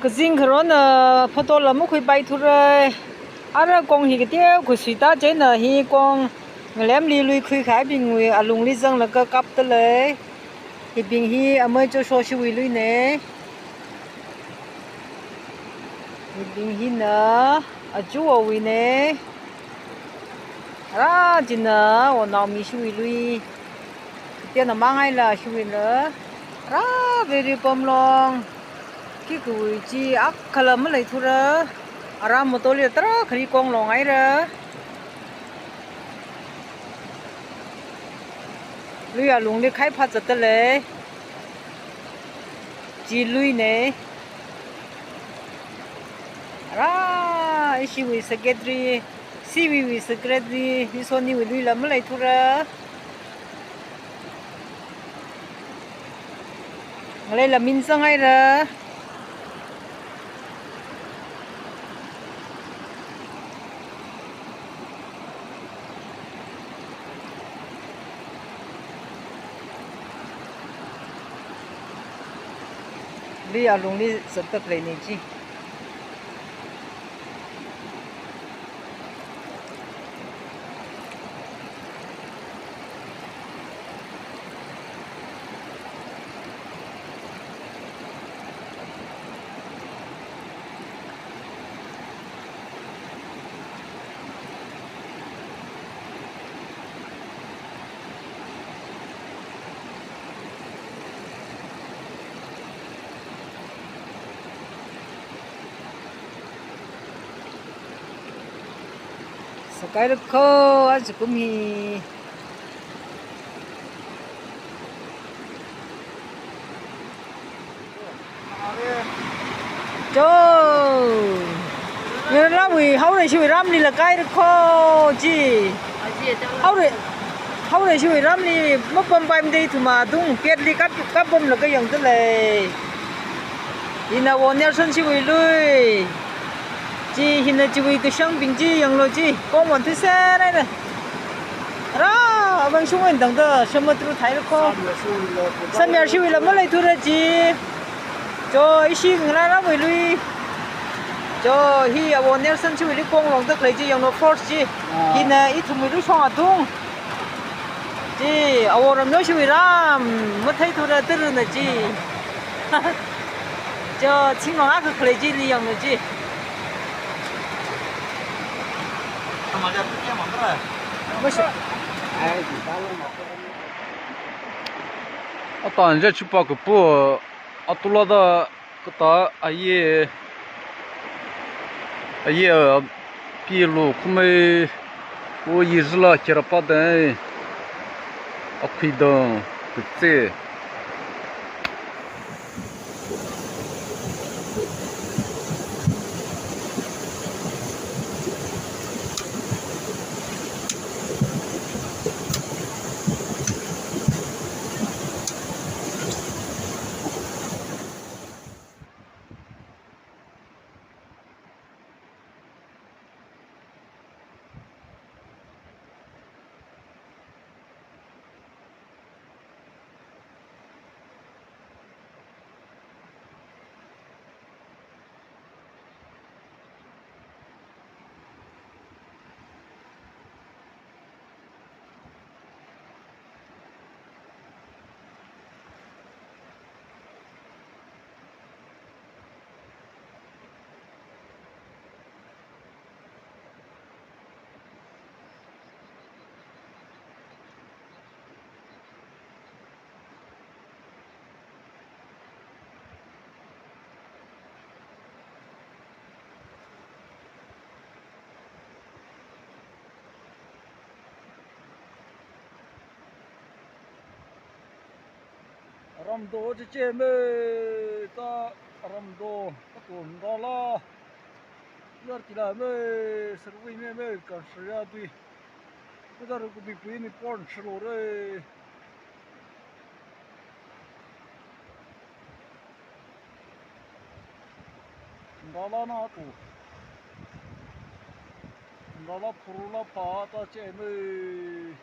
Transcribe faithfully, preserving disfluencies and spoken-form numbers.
Kazing kharona photo la makhuipai thura. Ara kong hi kateo khuisui ta chieina hi kong ngalemli lui khuikhaibingwui alungli zanglaga kapta lei. Hibing hi amei Joshua shiwui luina. Hibing hina achuawuina. Ara china Naomi shiwui lui. Tiana mangaila shiwuila. Ara very pamlong. Kikuichi akhala maleithura. Ara motoli tara khari konglong haira. Lui alungli khai phat zatda lei. Chi luina. Ara, ishiwui secretary, C V wui secretary, Isoniwui luila maleithura. Ngaleila min zanghaira. Lui alungli zatda leina chi. Sākaira kho, ajakum hi. Cho. Ngalāwui, Haoreishiwui ramlila kaira kho, chi. Haore, Haoreishiwui ramli, mapampai mada ithum atung, petli kap, kappamlaga yangda lei. Hina Wo Nelson shiwui lui. Chi hina chiwui kashangbing chi yanglu chi. Kongwon thui sāhaira. Ara, abang shungwui tangda, shamatru thaira kho. Samyar shiwuila maleithura chi. Cho, ishi ngalāwui lui. Cho, hi Awo Nelson shiwui lui konglongda khalei chi yanglu force chi. Ah. Hina ithumwui lui shong atung. Chi, Awo Ramyo shiwui ram, matheithura taruna chi. Cho, chingmang akha khalei chili yanglu chi. Atan ja chipa kapu, atulada kata aye, aye, pilu kumei, o yizla kira padai, akhuidang, kutse. Ramdo chicheme, ta ramdo, ta tun rala. Yar kila me, serui me me, kan shaya dui. Kudar kubipui ni pon shilore. Ngala na tu. Ngala phurula pa ta cheme.